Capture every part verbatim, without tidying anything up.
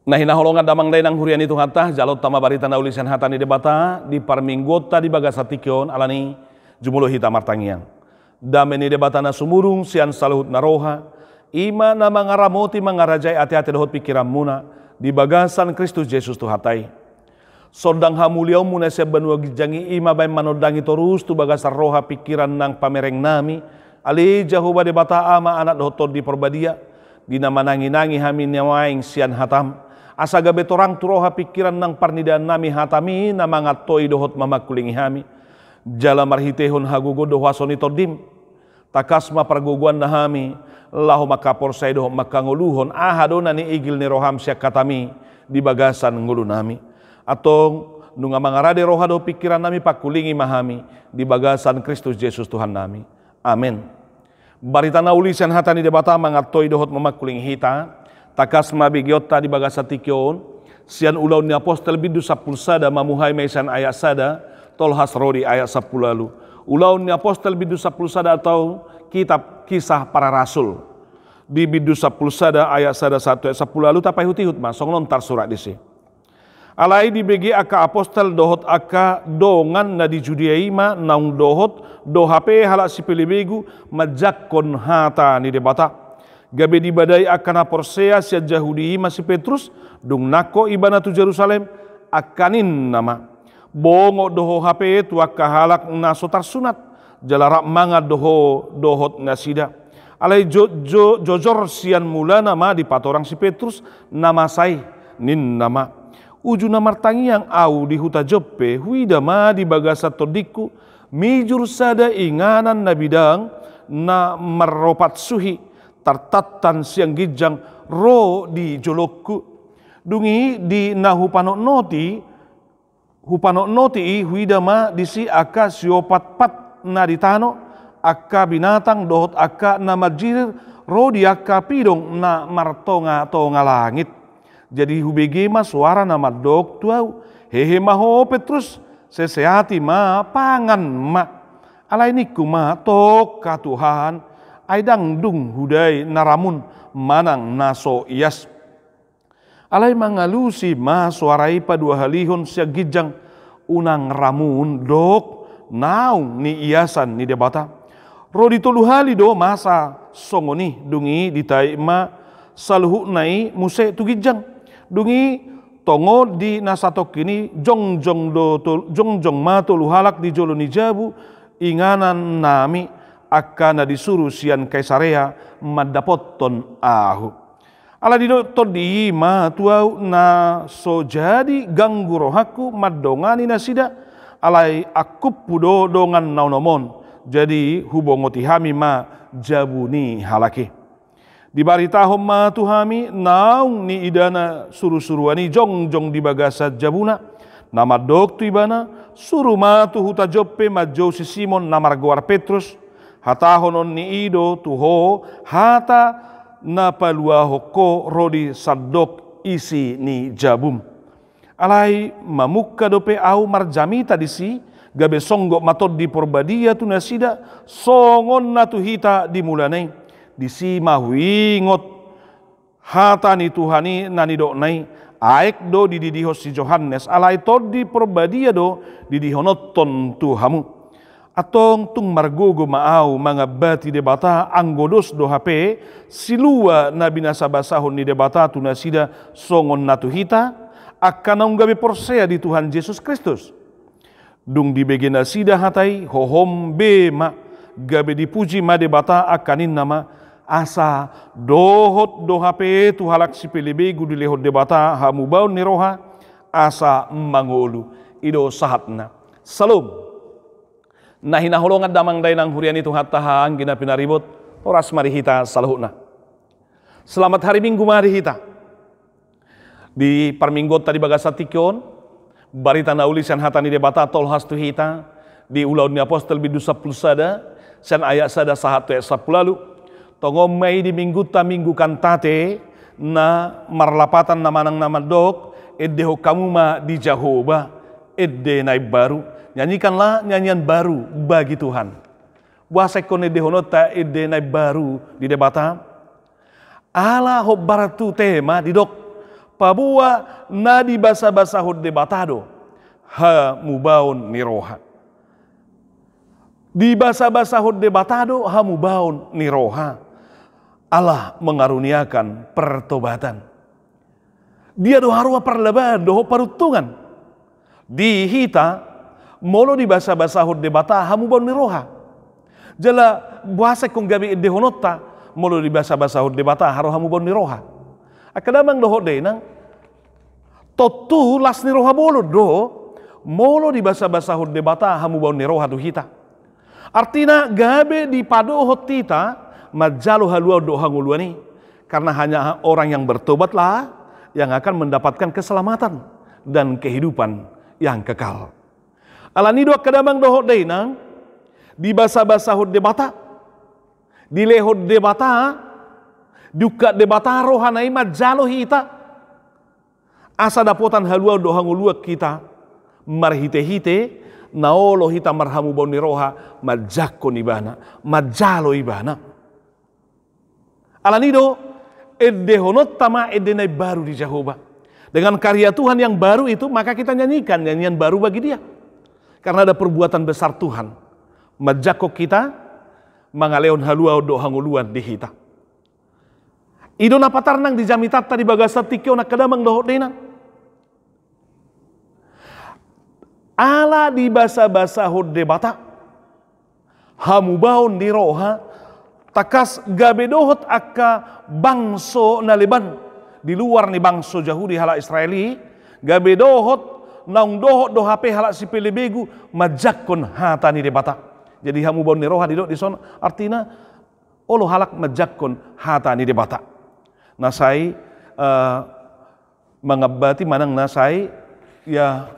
Na hinaholongan damang dainang huria ni Tuhanta, jalo hita ma barita na uli sian hata ni Debata di parmingguonta di bagasan tingki on. Alani i jumolo hita martangiang. Dame ni Debata na sumurung sian saluhut na roha, i ma na mangaramoti mangarajai ateate dohot pingkiranmuna di bagasan Kristus Jesus Tuhanta i. Sondang hamuliaonmu na sian banua ginjang i, i ma baen manondangi torus tu bagasan roha pingkiran nang pamerengnami, ale Jahowa Debata Ama, Anak dohot Tondi Porbadia, di na mananginangi hami nuaeng sian hatam, asa gabe torang tu roha pingkiran nang parnidaannami hatami na mangantoi dohot mamangkulingi hami. Jala marhitehon hagogoon dohot huaso ni Tondim, tangkas ma pargogoanna hami, laho mangkaporseai dohot mangkangoluhon aha do na niigil ni roham sian hatami di bagasan ngolunami. Antong, nunga mangarade roha dohot pingkirannami, pangkulingi ma hami di bagasan Kristus Jesus Tuhannami. Amen. Barita na uli sian hata ni Debata mangantoi dohot mamangkulingi hita, tangkas ma begeonta di bagasan tingki on, sian Ulaon ni Apostel bindu sampulu sada, mamuhai ma i sian ayat sada, tolhas ro di ayat sampulu ualu. Ulaon ni Apostel bindu sampulu sada atau kitab Kisah Para Rasul. Di bindu sampulu sada ayat sada sahat tu ayat sampulu ualu, tapaihutihut ma, songon on tarsurat disi. Alai dibege angka apostel dohot angka dongan na di Judea i ma naung dohot do hape halak sipelebegu manjangkon hata ni Debata. Gabe dibadai angka na porsea sian Jahudi i ma si Petrus, dung nangkok ibana tu Jerusalem, angka ninna ma: Bongot do ho hape tu angka halak na so tarsunat, jala rap mangan do ho dohot nasida. Alai jo-, jo-, jojor sian mulana ma dipatorang si Petrus na masa i, ninna ma: Uju na martangiang ahu di huta Joppe, huida ma di bagasan tondingku mijur sada inganan na bidang na marropat suhi, tartantan sian ginjang, ro di jolongku. Dung i di na hupanotnoti, hupanotnoti i, huida ma disi angka siopatpat na di tano, angka binatang dohot angka na manjirir, ro di angka pidong na martongatonga langit. Jadi hubege ma soara na mandok tu ahu: Hehe ma ho, Petrus, seseati ma, pangan ma. Alai ningku ma: Tongka Tuhan, ai ndang dung hudai na ramun manang na so ias. Alai mangalusi ma soara i paduahalihon sian ginjang: Unang ramun, dok, naung niiasan ni Debata. Ro di tolu hali do masa songon i, dung i ditait ma saluhutna i muse tu ginjang. Dung i tongon di na satongkin i jongjong do tol-, jongjong ma tolu halak di jolo ni jabu inganannami, angka na disuru sian Kaisarea mandapothon ahu. Ala didok tondi i ma tu ahu: Na so jadi ganggu rohangku mandongani nasida, alai angkuphu do dongan na onom on, jadi hubongoti hami ma jabu ni halak i. Dibaritahon ma tu hami naung niidana surusuruan i jongjong di bagasan jabuna, na mandok tu ibana: Suru ma tu huta Joppe manjou si Simon na margoar Petrus. Hatahonon ni i do tu ho hata na paluahon ho ro di sandok isi ni jabum. Alai mamungka dope ahu marjamita disi, gabe songgop ma Tondi Porbadia tu nasida, songon na tu hita di mulana i. Disi ma huingot hata ni Tuhan i na nidokna i: Aek do dididihon si Johannes, alai Tondi Porbadia do didihononhon tu hamu. Antong tung margogo ma ahu mangambati Debata, anggo dos do hape silua na binasabasahon ni Debata tu nasida, songon na tu hita, angka naung gabe porsea di Tuhan Jesus Kristus. Dung dibege nasida hata i, hohom be ma, gabe dipuji ma Debata, angka ninna ma: Asa dohot do hape tu halak sipelebegu dilehon Debata hamubaon ni roha, asa mangolu. I do sahatna. Salom. Na hinaholongan damang dainang huria ni Tuhanta, haha anggi na pinaribot, horas ma di hita saluhutna. Selamat hari Minggu ma di hita. Di parmingguonta di bagasan tingki on, barita na uli sian hata ni Debata tolhas tu hita di Ulaon ni Apostel bindu sampulu sada, sian ayat sada sahat tu ayat sampulu ualu. Tongon ma i di minggunta Minggu Kantate, na marlapatan na manang na mandok: Endehon hamu ma di Jahowa ende na imbaru. Nyanyikanlah nyanyian baru bagi Tuhan. Boasa ingkon endehononta ende na imbaru di Debata? Ala hombar tu tema didok: Paboa na dibasabasahon Debata do hamubaon ni roha. Dibasabasahon Debata do hamubaon ni roha. Allah mengaruniakan pertobatan. Dia do haroa parlabaan dohot paruntungan di hita, molo dibasabasahon Debata hamubaon ni roha. Jala boasa ingkon gabe endehononta molo dibasabasahon Debata haroa hamubaon ni roha? Angka damang dohot dainang, tontu las ni roha bolon do molo dibasabasahon Debata hamubaon ni roha tu hita. Artina, gabe dipadohot hita manjalo haluaon dohot hangoluan i. Karena hanya orang yang bertobatlah yang akan mendapatkan keselamatan dan kehidupan yang kekal. Alani do, angka damang dohot dainang, dibasabasahon Debata, dilehon Debata, diungkap Debata rohana i manjalo hita, asa dapotan haluaon dohot hangoluan hita, marhitehite na olo hita marhamubaon ni roha manjangkon Ibana, manjalo Ibana. Alani do, endehononta ma ende na imbaru di Jahowa. Dengan karya Tuhan yang baru itu, maka kita nyanyikan nyanyian baru bagi Dia. Karena ada perbuatan besar Tuhan manjangkon hita, mangalehon haluaon dohot hangoluan di hita. I do na patar nang di jamitanta di bagasan tingki on, angka damang dohot dainang. Ala dibasabasahon Debata hamubaon ni roha, tangkas gabe dohot angka bangso na leban di luar ni bangso Jahudi, halak Israel i, gabe dohot naung dohot do hape halak sipelebegu manjangkon hata ni Debata. Jadi hamubaon ni roha didok dison artina olo halak manjangkon hata ni Debata. Na sai, eh, mangambati manang na sai, ya,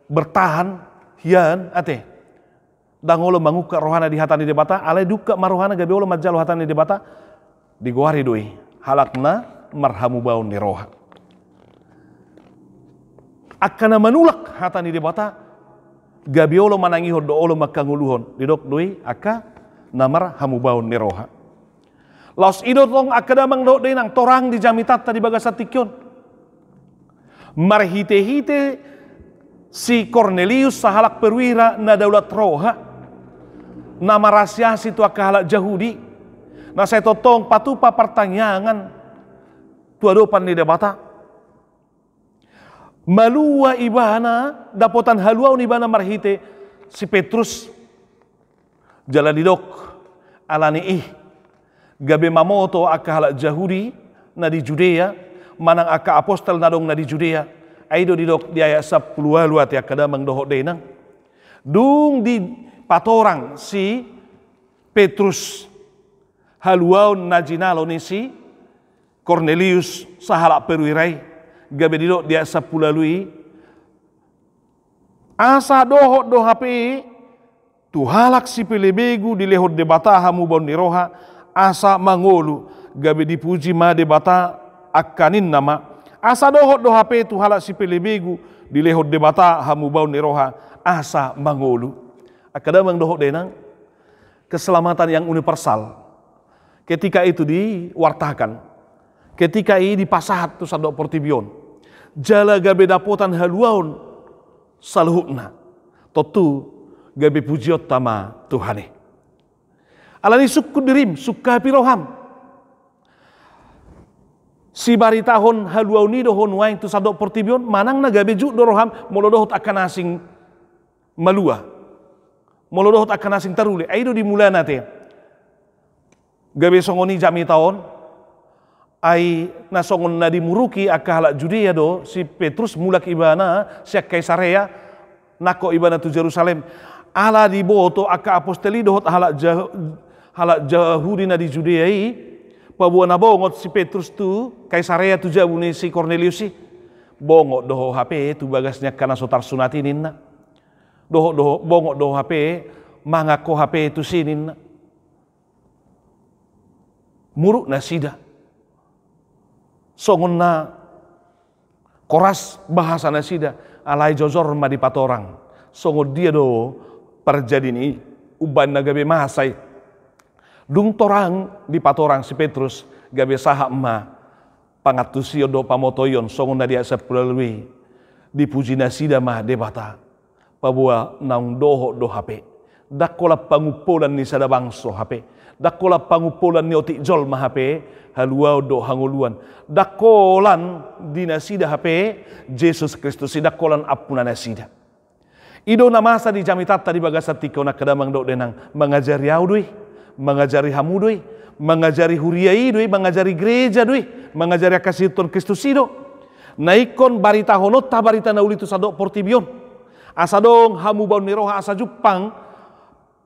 bertahan hian ate. Ndang olo mangungkap rohana di hata ni Debata, alai diungkap ma rohana gabe olo manjalo hata ni Debata, digoari do i halak na marhamubaon ni roha. Angka na manulak hata ni Debata gabe olo manangihon dohot olo manghangoluhon, didok do i angka na marhamubaon ni roha. Laos i do tong angka damang dohot dainang torang di jamitanta di bagasan tingki on. Marhitehite si Kornelius sahalak perwira na daulat roha, na marasiasi tu angka halak Jahudi, na sai tongtong patupa partangiangan tu adopan ni Debata. Malua ibana, dapotan haluaon ibana marhite si Petrus. Jala didok, alani i gabe mamoto angka halak Jahudi na di Judea manang angka apostel na adong na di Judea. Ai do didok di ayat sampulu ualu ate angka damang dohot dainang. Dung dipatorang si Petrus haluaon na jinalo ni si Kornelius sahalak perwira i, gabe didok di ayat sampulu ualu i, asa dohot do hape tu halak sipelebegu dilehon Debata hamubaon ni roha asa mangolu, gabe dipuji ma Debata, angka ninna ma, asa dohot do hape tu halak sipelebegu dilehon Debata hamubaon ni roha asa mangolu. Angka damang dohot dainang, keselamatan yang universal ketika itu diwartakan, ketika i dipasahat tu sandok portibi on, jala gabe dapotan haluaon saluhutna, tontu gabe pujionta ma Tuhan i. Alani sungkun dirim, sungkapi roham sibaritahon haluaon i do ho nuaeng tu sandok portibi on, manang na gabe jut do roham molo dohot angka na asing malua, molo dohot angka na asing taruli. Ai do di mulana ate gabe songon i jamita on. Ai na songon na dimuruki angka halak Judea do si Petrus, mulak ibana sian Kaisarea, nangkok ibana tu Jerusalem. Ala diboto angka apostel i dohot halak Jah-, halak Jahudi na di Judea i, paboa na bongot si Petrus tu Kaisarea tu jabu ni si Kornelius i. Bongot do ho hape tu bagas ni angka na so tarsunat i, ninna. Dohot do ho, bongot do ho hape mangan ho hape tusi, ninna. Muruk nasida. Songon na koras bahasa nasida, alai jojor ma dipatorang songon dia do parjadi ni i umbahen na gabe masa i. Dung torang dipatorang si Petrus, gabe sahat ma Pangantusion dohot pamotoion, songon na di ayat sampulu ualu i, dipuji nasida ma Debata. Paboa naung dohot do hape. Ndang holan pangumpolan ni sada bangso hape. Ndang holan pangumpolan ni otik jolma hape, haluaon dohot hangoluan. Ndang holan di nasida hape, Jesus Kristus i ndang holan ampuna nasida. I do na masa di jamitanta di bagasan tingki on angka damang dohot dainang, mangajari au do i, mangajari hamu do i, mangajari huria i do i, mangajari gereja do i, mangajari angka siihuthon Kristus i do. Na ingkon baritahononta barita na uli tu sandok portibi on. Asa adong hamubaon ni roha asa jumpang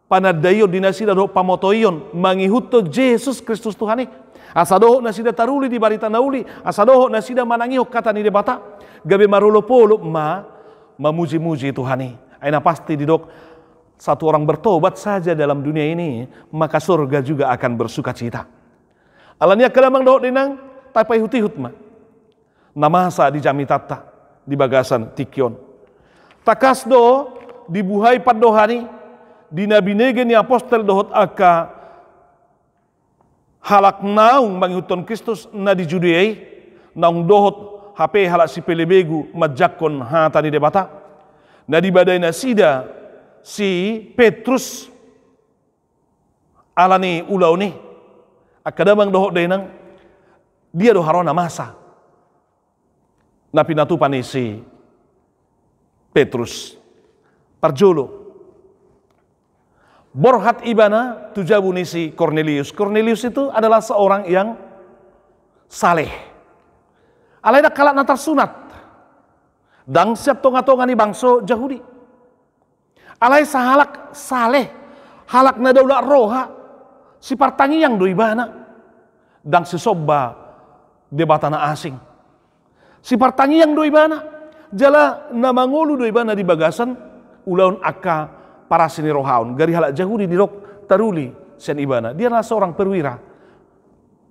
panandaion di nasida dohot pamotoion mangihuthon Jesus Kristus Tuhan i. Asa dohot nasida taruli di barita na uli, asa dohot nasida manangihon hata ni Debata. Gabe marolopolop ma mamujimuji Tuhan i. Ai na pasti didok, satu orang bertobat saja dalam dunia ini, maka surga juga akan bersukacita. Alani i angka damang dohot dainang, tapaihutihut ma na masa di jamitanta di bagasan tingki on. Tangkas do dibuhai pandohan i di na binege ni apostel dohot angka halak naung mangihuthon Kristus na di Judea i, naung dohot hape halak sipelebegu manjangkon hata ni Debata. Na dibadai nasida si Petrus alani ulaon i. Angka damang dohot dainang, dia do haroro na masa na pinatupa ni si Petrus? Parjolo, borhat ibana tu jabu ni si Kornelius. Kornelius itu adalah seorang yang saleh. Alai ndang halak na tarsunat. Ndang sian tongatonga ni bangso Jahudi. Alai sahalak saleh, halak na daulat roha, sipartangiang do ibana. Ndang sisomba debata na asing. Sipartangiang do ibana, jala na mangolu do ibana di bagasan ulaon angka parasi ni roha on. Gari halak Jahudi didok taruli sian ibana. Dia adalah seorang perwira,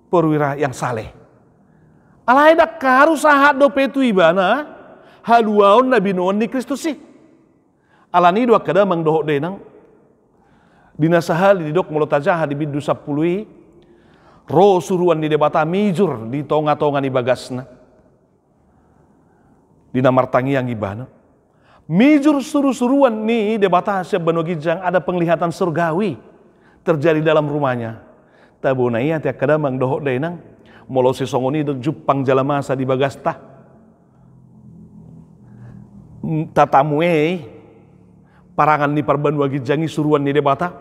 perwira yang saleh. Alai ndang haru sahat dope tu ibana haluaon na binoan ni Kristus i. Alani i do angka damang dohot dainang, di na sahali didok molo tajaha di bindu sampulu i, ro suruan ni Debata mijur di tongatonga ni bagasna. Di na martangiang ibana, mijur surusuruan ni Debata sian banua ginjang, ada penglihatan surgawi terjadi dalam rumahnya. Tabo na i ate angka damang dohot dainang, molo sai songon i do jumpang jala masa di bagasta. Tatamu i parangan ni parbanua ginjang i, suruan ni Debata,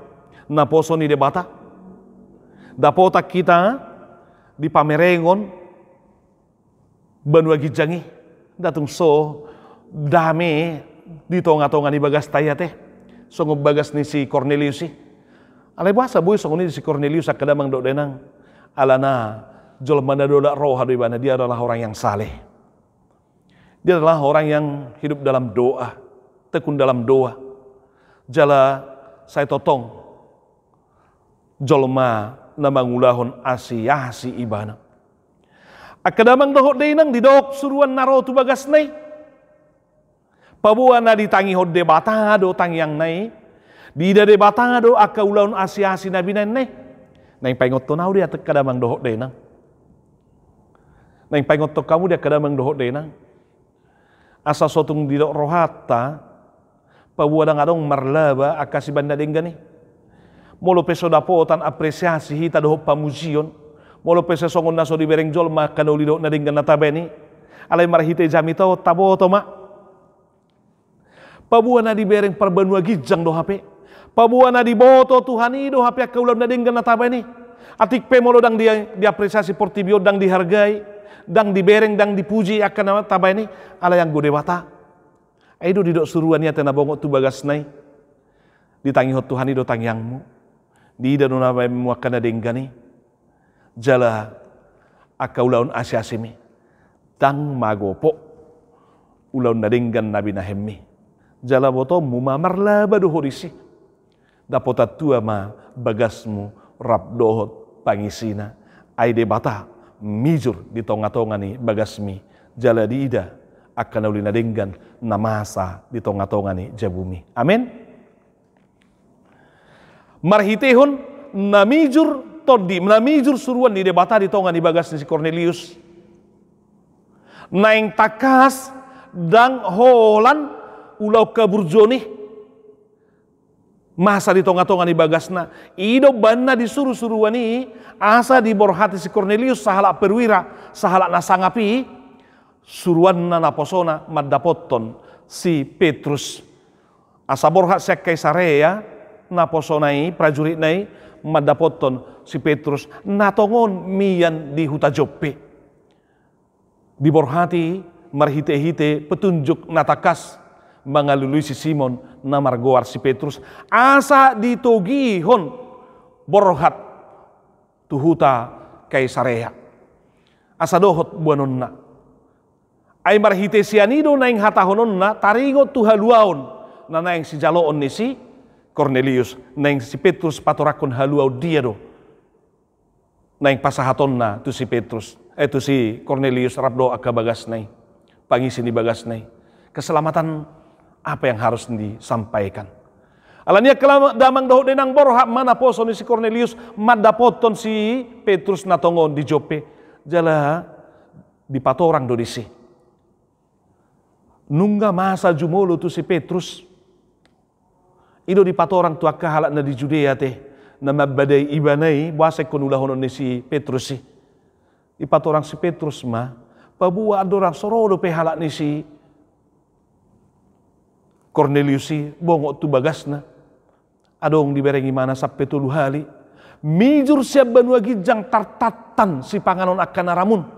naposo ni Debata. Dapotan hita di pamerengon banua ginjang i, ndang tung so dame di tongatonga ni bagasta i ate, songon bagas ni si Kornelius i. Alai boasa boi songon i di si Kornelius angka damang dohot dainang? Alana jolma na daulat roha do ibana, dia adalah orang yang saleh. Dia adalah orang yang hidup dalam doa, tekun dalam doa. Jala sai tongtong jolma na mangulahon asiasi ibana. Angka damang dohot dainang, didok suruan na ro tu bagasna i, paboa na ditangihon Debata do tangiangna i, diida Debata do angka ulaon asiasi na binahenna i. Naeng paingothon au di ate angka damang dohot dainang. Naeng paingothon hamu di angka damang dohot dainang. Asa so tung didok rohanta, paboa ndang adong marlaba angka sibaen na denggan i. Molo pe so dapotan apresiasi hita dohot pamujion, molo pe sai songon na so dibereng jolma angka na uli dohot na denggan na tabaen i, alai marhite jamita on taboto ma. Paboa na dibereng parbanua ginjang do hape. Paboa na diboto Tuhan i do hape angka ulaon na denggan na tabaen i. Atik pe molo ndang di, diapresiasi portibi on, ndang dihargai, ndang dibereng, ndang dipuji angka na tabaen i, alai anggo Debata. Ai do didok suruan i ate na bongot tu bagasna i. Ditangihon Tuhan i do tangiangmu. Diida do na baenmu angka na denggan i. Jala angka ulaon asiasimi. Ndang magopo ulaon na denggan na binahenmi. Jala botoonmu ma marlaba do ho disi. Dapotan tua ma bagasmu rap dohot pangisina. Ai Debata mijur di tongatonga ni bagasmi. Jala diida angka na uli na denggan na masa di tongatonga ni jabumi. Amen. Marhitehon na mijur tondi, na mijur suruan ni Debata di tonga ni bagas ni si Kornelius. Naeng tangkas ndang holan ulaon haburjuon i masa di tonga-tonga ni bagasna. I do umbahen na disuru-suruan i asa diborhati si Kornelius sahalak perwira, sahalak na sangap i, suruanna naposona mandapothon si Petrus. Asa borhat sian Kaisarea naposona i, prajuritna i, mandapothon si Petrus na tongon mian di huta Joppe. Diborhati marhite-hite petunjuk na tangkas mangalului si Simon na margoar si Petrus, asa ditogihon borhat tu huta Kaisarea, asa dohot boanonna. Ai marhite sian i do naeng hatahononna taringot tu haluaon na naeng sijaloon ni si Kornelius. Naeng si Petrus patoranghon haluaon dia do naeng pasahatonna tu si Petrus, eh, tu si Kornelius rap dohot angka bagasna i, pangisi ni bagasna i. Keselamatan apa yang harus disampaikan? Alani i angka damang dohot dainang, borhat ma naposo ni si Kornelius mandapothon si Petrus na tongon di Joppe, jala dipatorang do disi. Nunga masa jumolo tu si Petrus, i do dipatorang tu angka halak na di Judea ate, na mambadai ibana i boasa ingkon ulahonon ni si Petrus i. Dipatorang si Petrus ma, paboa andorang so ro dope halak ni si Kornelius i bongot tu bagasna, adong dibereng ibana sampe tolu hali mijur sian banua ginjang tartantan sipanganon angka na ramun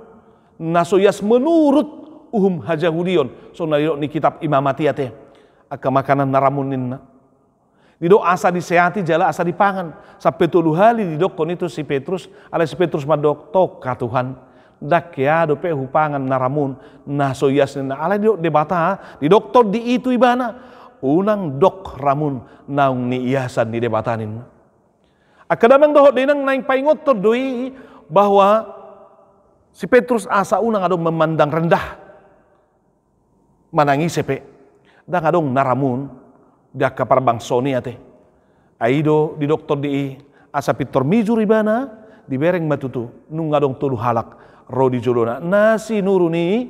na so ias menurut uhum hajahudion, songon na nidok ni kitab Imamat i ate, angka makanan na ramun ninna. Didok asa diseati jala asa dipangan. Sampe tolu hali didokkon i tu si Petrus, alai si Petrus mandok, tongka Tuhan, ndang hea dope hupangan na ramun na so ias ninna. Alai didok Debata, didok Tondi i tu ibana, unang dok ramun naung niiasan ni Debata ninna. Angka damang dohot dainang, naeng paingothon do i bahwa si Petrus asa unang adong memandang rendah. Manang ise pe, ndang adong na ramun di angka parbangsoon i ate. Ai i do didok Tondi i, asa pintor mijur ibana, dibereng ma tutu nunga adong tolu halak ro di jolona na sinuru ni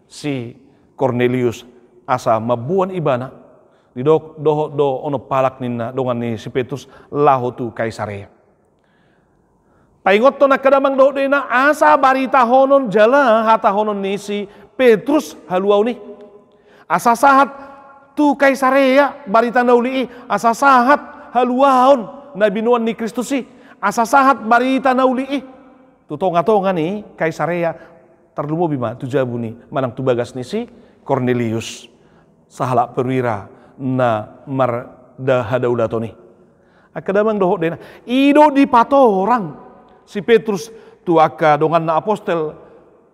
si Kornelius asa mamboan ibana. Didok dohot do onom halak ninna dongan ni si Petrus laho tu Kaisarea. Paingothon angka damang dohot dainang, asa baritahonon jala hatahonon ni si Petrus haluaon i. Asa sahat tu Kaisarea barita na uli i, asa sahat haluaon na binoan ni Kristus i, asa sahat barita na uli i tu tonga-tonga ni Kaisarea, tarlumobi ma tu jabu ni manang tu bagas ni si Kornelius, sahalak perwira na marhadaulaton i. Angka damang dohot dainang, i do dipatorang si Petrus tu angka donganna apostel,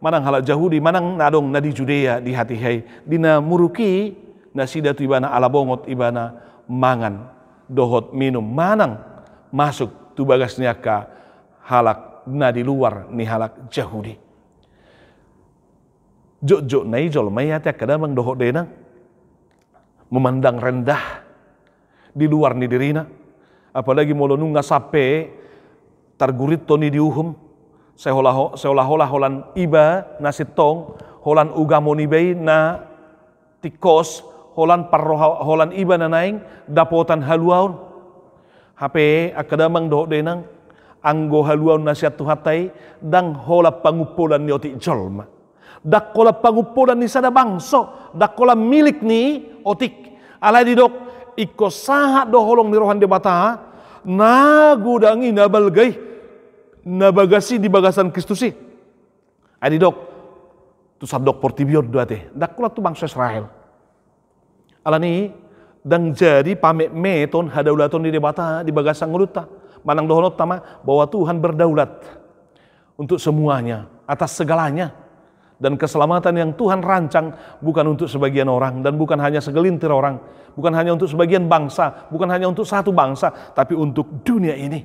manang halak Jahudi, manang na adong na di Judea di hatiha i, di na muruk i nasida tu ibana ala bongot ibana mangan dohot minum manang masuk tu bagas ni angka halak na di luar ni halak Jahudi. Jotjot na i jolma i ate angka damang dohot dainang memandang rendah di luar ni dirina, apalagi molo nunga sampe targurithon i di uhum, seolah-olah holan iba na sintong, holan ugamo niba i na tingkos, holan parroha, holan iba na naeng dapotan haluaon. Hape angka damang dohot dainang, anggo haluaon na sian Tuhanta i ndang holan pangumpolan ni otik jolma. Ndang holan pangumpolan ni sada bangso, ndang holan milik ni otik. Alai didok, ingkon sahat do holong ni roha ni Debata na godang i, na balga i, na bagas i di bagasan Kristus i. Ai didok, tu sandok portibi on do ate, ndang holan tu bangso Israel. Alani i ndang jadi pametmeton hadaulaton ni Debata di bagasan ngolunta. Manang dohononta ma bahwa Tuhan berdaulat untuk semuanya, atas segalanya. Dan keselamatan yang Tuhan rancang bukan untuk sebagian orang dan bukan hanya segelintir orang, bukan hanya untuk sebagian bangsa, bukan hanya untuk satu bangsa, tapi untuk dunia ini.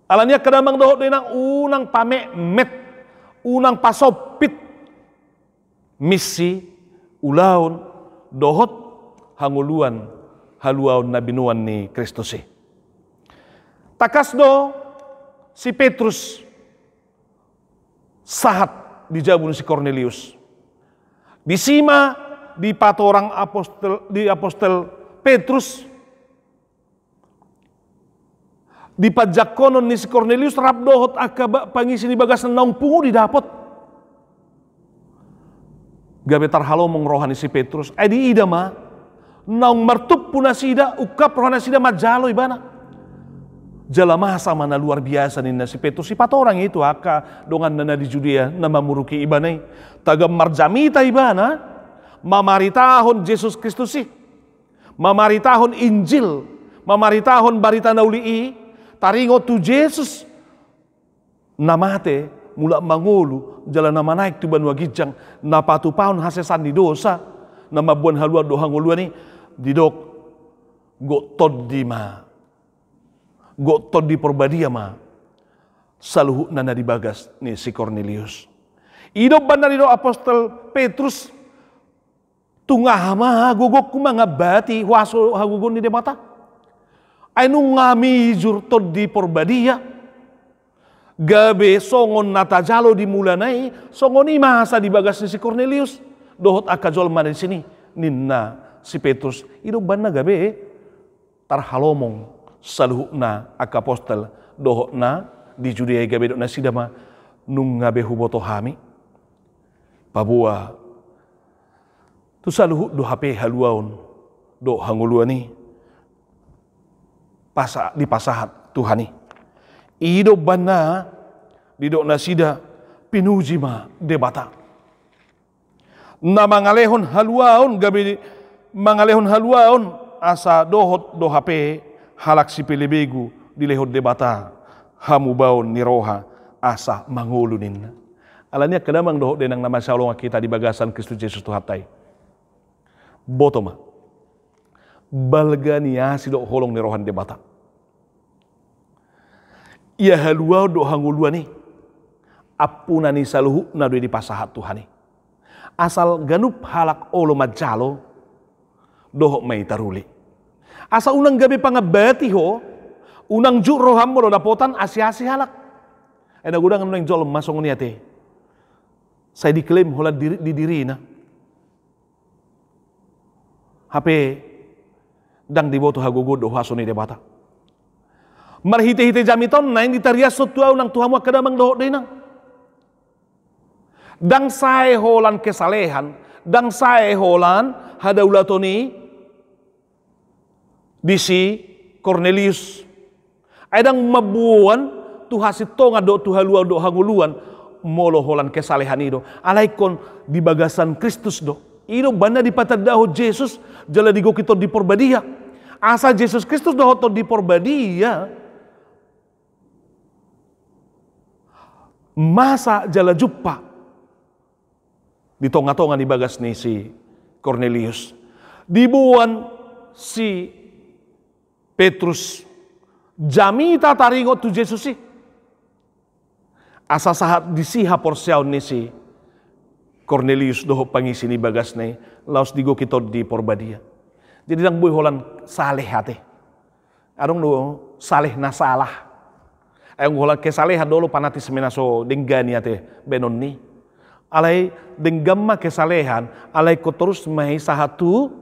Alani i angka damang dohot dainang, unang pametmet, unang pasompit misi, ulaon dohot hangoluan haluaon na binoan ni Kristus i. Tangkas do si Petrus sahat di jabu ni si Kornelius. Disi ma dipatorang apostel, di apostel Petrus, di panjangkonon ni si Kornelius rap dohot angka ba-, pangisi ni bagasna naung pungu didapot. Gabe tarhalomong roha ni si Petrus. Ai diida ma naung martumpu nasida, ungkap roha nasida manjalo ibana. Jala masa ma na luar biasa ninna si Petrus, dipatorang i tu angka donganna na di Judea na mamuruki ibana i. Tagan marjamita ibana mamaritahon Jesus Kristus i, mamaritahon Injil, mamaritahon barita na uli i. Taringot tu Jesus na mate, mulak mangolu, jala na manaek tu banua ginjang, na patupahon hasesaan ni dosa, na mamboan haluaon dohot hangoluan i. Didok, gok tondi ma, gok Tondi Porbadia ma saluhutna na di bagas ni si Kornelius. I do umbahen na didok apostel Petrus, tung aha ma gogongku mangambati huaso hagogoon ni Debata? Ai nunga mijur Tondi Porbadia, gabe songon na tajalo di mulana i, songon i ma asa di bagas ni si Kornelius dohot angka jolma na disi, ninna si Petrus. I do umbahen na gabe tarhalomong saluhutna angka apostel dohot na di Judea i, gabe didok nasida ma, nunga be huboto hami paboa tu saluhut do hape haluaon dohot hangoluan i pasa-, dipasahat Tuhan i. I do umbahen na didok nasida, pinuji ma Debata na mangalehon haluaon, gabe mangalehon haluaon, asa dohot do hape halak sipelebegu dilehon Debata hamubaon ni roha asa mangolu, ninna. Alani i angka damang dohot dainang na masihaholongan hita di bagasan Kristus Jesus Tuhanta i, boto ma balga ni asi dohot holong ni roha ni Debata. Ia haluaon dohot hangoluan i, ampuna ni saluhutna do i dipasahat Tuhan i. Asal ganup halak olo manjalo dohot ma i taruli. Asa unang gabe pangambati ho, unang jut roham molo dapotan asi-asi halak. Ai na godang nuaeng jolma songon i ate. Sai diklaim holan diri, di dirina. Hape ndang diboto hagogoon dohot huaso ni Debata. Marhite-hite jamita on naeng ditariashon tu ahu nang tu hamu angka damang dohot dainang. Ndang sae holan kesalehan, ndang sae holan hadaulaton i di si Kornelius. Ai ndang mamboan tu hasintongan dohot tu haluaon dohot hangoluan molo holan kesalehan i do. Alai ingkon di bagasan Kristus do. I do umbahen na dipatandahon Jesus jala digoki Tondi Porbadia. Asa Jesus Kristus dohot Tondi Porbadia masa jala jumpa di tonga-tonga ni bagas ni si Kornelius. Diboan si Petrus jamita taringot tu Jesus i, asa sahat disi haporseaon ni si Kornelius dohot pangisi ni bagasna i, laos digoki Tondi Porbadia. Jadi ndang boi holan saleh ate. Adong do saleh na salah. Ai anggo holan kesalehan do olo, panatis ma i na so denggan i ate baenon ni. Alai denggan ma kesalehan, alai ingkon torus ma i sahat tu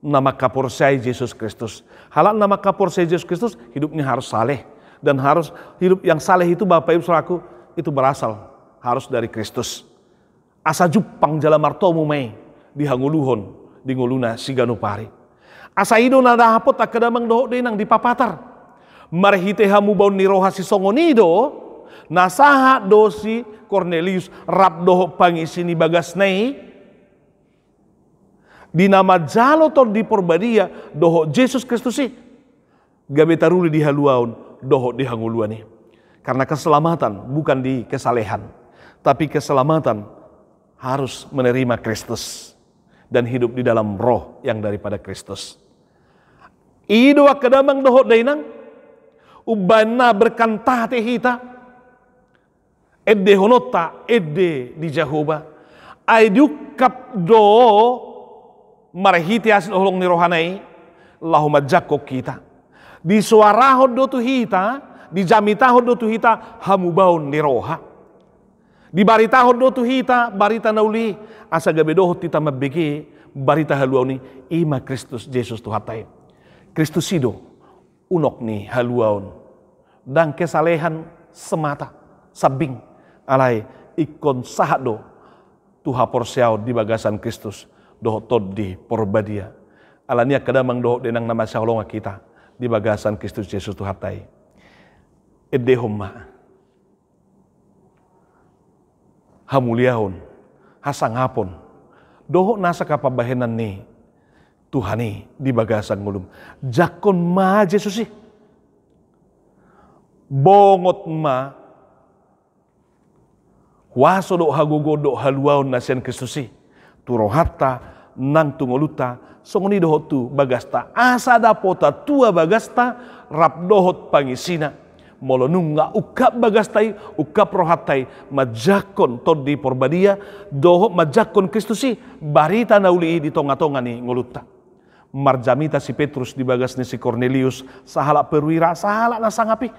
na mangkaporseai Jesus Kristus. Halak na mangkaporseai Jesus Kristus hidupnya harus saleh. Dan harus, hidup yang saleh itu, Bapak Ibu Saudaraku, itu berasal harus dari Kristus. Asa jumpang jala martomu ma i di hangoluhon di ngoluna siganup ari. Asa i do na dapot angka damang dohot dainang dipapatar marhite hamubaon ni roha. Sisongon i do na sahat do si Kornelius rap dohot pangisi ni bagasna i di na manjalo Tondi Porbadia dohot Jesus Kristus i, gabe taruli di haluaon dohot di hangoluan i. Karena keselamatan bukan di kesalehan, tapi keselamatan harus menerima Kristus dan hidup di dalam Roh yang daripada Kristus. I do angka damang dohot dainang umbahen na berkantate hita, endehononta ende di Jahowa. Ai diungkap do marhite asi dohot holong ni rohana i laho manjangkon hita. Disoarahon do tu hita, dijamitahon do tu hita hamubaon ni roha. Dibaritahon do tu hita barita na uli i, asa gabe dohot hita mambege barita haluaon i, i ma Kristus Jesus Tuhanta i. Kristus i do unok ni haluaon. Ndang kesalehan semata, sambing, alai ingkon sahat do tu haporseaon di bagasan Kristus dohot Tondi Porbadia. Alani i angka damang dohot dainang na masihaholongan hita di bagasan Kristus Jesus Tuhanta i, endehon ma hamuliaon, hasangapon dohot nasa angka pambahenan ni Tuhan i di bagasan ngolum. Jangkon ma Jesus i. Bongot ma huaso dohot hagogoon dohot haluaon na sian Kristus i tu rohanta nang tu ngolunta, songon i dohot tu bagasta, asa dapotan tua bagasta rap dohot pangisina. Molo nunga ungkap bagasta i, ungkap rohanta i, manjangkon Tondi Porbadia dohot manjangkon Kristus i, barita na uli i di tongatonga ni ngolunta. Marjamita si Petrus di bagas ni si Kornelius, sahalak perwira, sahalak na sangap i.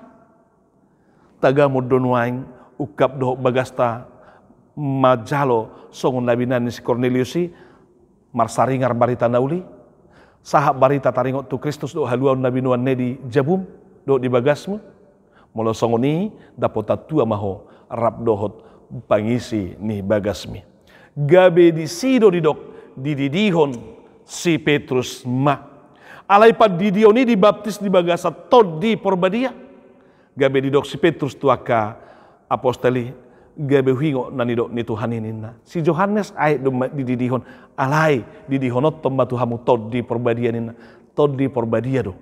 Tagamon do nuaeng ungkap dohot bagasta manjalo songon na binahen ni si Kornelius i, marsaringar barita na uli, sahat barita taringot tu Kristus dohot haluaon na binoanna i di jabum dohot di bagasmu. Molo songon i, dapotan tua ma ho rap dohot pangisi ni bagasmi. Gabe disi do didok, dididihon si Petrus ma. Alai pandidion i dibaptis di bagasan Tondi Porbadia. Gabe didok si Petrus tu angka apostel i, gabe huingot na nidok ni Tuhan i ninna. Si Johannes aek do ma dididihon, alai didihononhon ma tu hamu Tondi Porbadia ninna. Tondi Porbadia do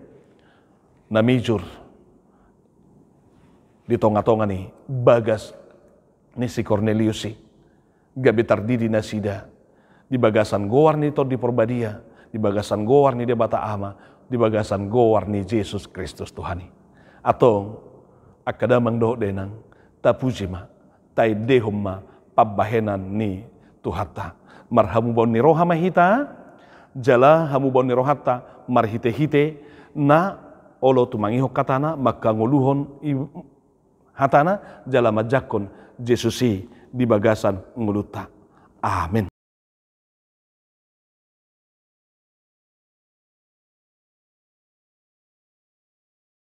na mijur di tongatonga ni bagas ni si Kornelius i. Gabe tardidi nasida di bagasan goar ni Tondi Porbadia, di bagasan goar ni Debata Ama, di bagasan goar ni Jesus Kristus Tuhan i. Antong, angka damang dohot dainang, tapuji ma, taendehon ma pambahenan ni Tuhanta. Marhamubaon ni roha ma hita, jala hamubaon ni rohanta marhitehite na olo tumangihon hatana, mangkangoluhon i hatana, jala manjangkon Jesus i di bagasan ngolunta. Amen.